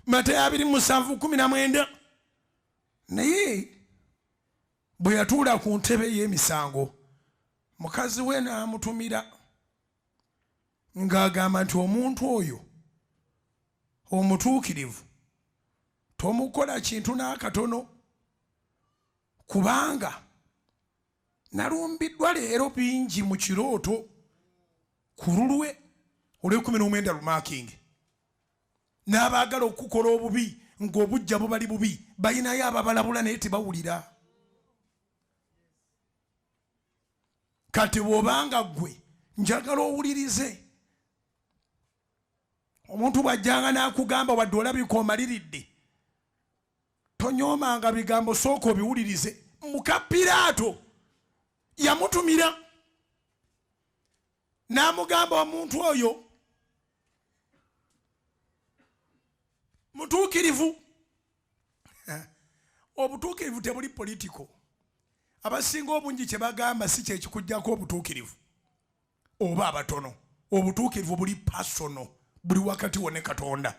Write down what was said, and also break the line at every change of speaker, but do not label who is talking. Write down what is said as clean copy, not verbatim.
Matayo 27:19. Naye bwe yatuula ku ntebe y'emisango, mukazi we n'amutumira ng'agamba nti, omuntu oyo omutuukirivu tomukola kintu n'akatono, kubanga nalumbiddwa leero bingi mu kirooto ku lulwe. Olw'ekumi n'omwenda lumakingi n'abaagala okukola obubi ng'obujja bubali bubi, balinayo ababalabula naye tebawulira. Kati bw'obanga ggwe, njagala owulirize omuntu bw'ajjanga n'akugamba, wadde olabika omaliridde, tonyoomanga bigambo, sooka obiwulirize. Muka Piraato yamutumira n'amugamba, omuntu oyo mutuukirivu. Obutuukirivu tebuli political. Abasinga obungi kye bagamba si kyekikugjako obutuukirivu, oba abatono. Obutuukirivu buli personal, buli wakati wo ne Katonda.